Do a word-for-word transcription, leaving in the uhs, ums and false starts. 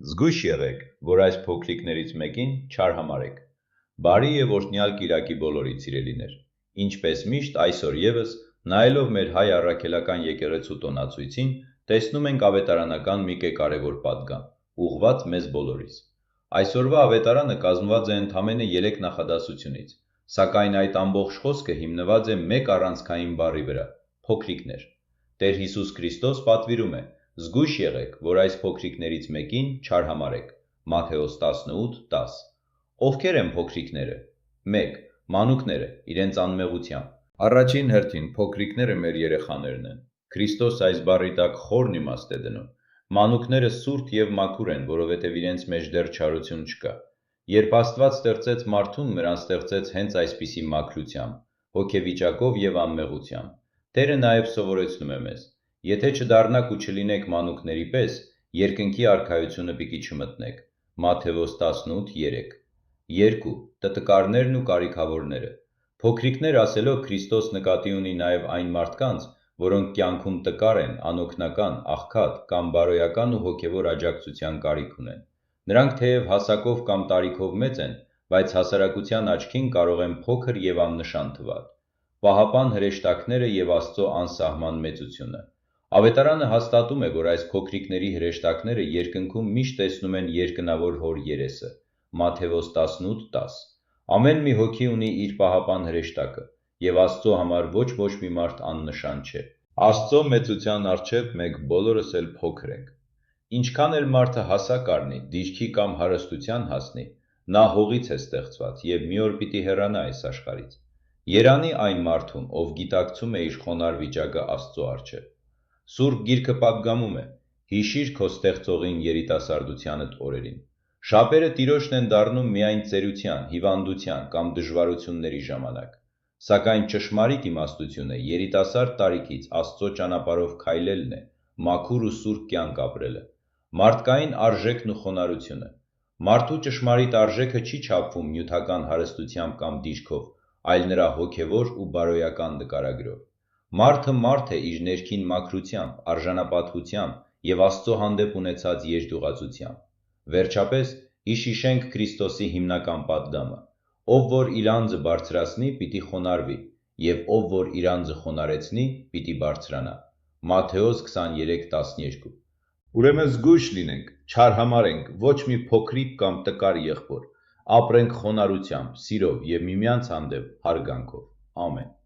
Զգոյշ եղէք, որ այս փոքրիկներից մէկին չարհամարէք։ Բարի եւ օրհնեալ կիրակի բոլորիդ, սիրելիներ։ Ինչպէս միշտ, այսօր եւս, նայելով մեր հայ առաքելական եկեղեցու տօնացոյցին, տեսնում ենք աւետարանական մի կէ կարեւոր պատգամ, ուղղուած մեզ բոլորիս։ Այսօրուայ աւետարանը կազմուած է ընդամէնը երեք նախադասութիւնից, սակայն այդ ամբողջ խօսքը հիմնուած է մէկ առանցքային բառի վրայ՝ փոքրիկներ։ Տէր Յիսուս Քրիստոս պատուիրում է. «Զգոյշ եղէք, որ այս փոքրիկներից մէկին չարհամարէք»։ Մատթէոս տասնութ տաս։ Ովքե՞ր են փոքրիկները։ Մէկ, մանուկները՝ իրենց անմեղութեամբ։ Առաջին հերթին փոքրիկները մեր երեխաներն են։ Քրիստոս այս բառի տակ խորն իմաստ է դնում։ Մանուկները սուրբ եւ մաքուր են, որովհետեւ իրենց մէջ դեռ չարութիւն չկայ։ Երբ Աստուած ստեղծեց մարդուն, նրան ստեղծեց հենց այսպիսի մաքրութեամբ, հոգեվիճակով եւ անմեղութեամբ։ Տէրը նաեւ սովորեցնում է մեզ. «Եթէ չդառնաք ու չլինէք մանուկների պէս, երկնքի արքայութիւնը պիտի չմտնէք»։ Մատթէոս տասնութ երեք։ Երկու, տտկարներն ու կարիքաւորները։ Փոքրիկներ ասելով՝ Քրիստոս նկատի ունի նաեւ այն մարդկանց, որոնք կեանքում տկար են, անօգնական, աղքատ կամ բարոյական ու հոգեւոր աջակցութեան կարիք ունեն։ Նրանք թէեւ հասակով կամ տարիքով մեծ են, բայց հասարակութեան աչքին կարող են փոքր եւ աննշան թուալ։ Պահապան հրեշտակները եւ Աստուծոյ անսահման մեծութիւնը։ Աւետարանը հաստատում է, որ այս փոքրիկների հրեշտակները երկնքում միշտ տեսնում են երկնաւոր Հօր երեսը։ Մատթէոս տասնութ տաս։ Ամէն մի հոգի ունի իր պահապան հրեշտակը, եւ Աստուծոյ համար ոչ-ոչ մի մարդ աննշան չէ։ Աստուծոյ մեծութեան առջեւ մենք բոլորս էլ փոքր ենք։ Ինչքան էլ մարդը հասակ առնի, դիրքի կամ հարստութեան հասնի, նա հողից է ստեղծուած եւ մի օր պիտի հեռանայ այս աշխարհից։ Երանի այն մարդուն, ով գիտակցում է իր խոնարհ վիճակը Աստուծոյ առջեւ։ Սուրբ Գիրքը պատգամում է. «Յիշիր քո Ստեղծողին երիտասարդութեանդ օրերին»։ Շապերը Տիրոջն են դառնում միայն ծերութեան, հիւանդութեան կամ դժուարութիւնների ժամանակ։ Սակայն ճշմարիտ իմաստութիւնը երիտասարդ տարիքից Աստուծոյ ճանապարհով քայլելն է, մաքուր ու սուրբ կեանք ապրելը։ Մարդկային արժեքն ու խոնարհութիւնը։ Մարդու ճշմարիտ արժեքը չի չափվում նիւթական հարստութեամբ կամ դիրքով, այլ նրա հոգեւոր ու բարոյական նկարագրով։ Մարդը մարդ է իր ներքին մաքրութեամբ, արժանապատուութեամբ եւ Աստուծոյ հանդէպ ունեցած երջդուածութեամբ։ Վերջապէս, յիշենք Քրիստոսի հիմնական պատգամը. «Ով որ իր անձը բարձրացնի, պիտի խոնարհուի, եւ ով որ իր անձը խոնարհեցնի, պիտի բարձրանայ»։ Մատթէոս քսաներեք տասներկու։ Ուրեմն զգոյշ լինենք, չարհամարենք ոչ մի փոքրիկ կամ տկար եղբօր, ապրենք խոնարհութեամբ, սիրով եւ միմեանց հանդէպ հարգանքով։ Ամէն։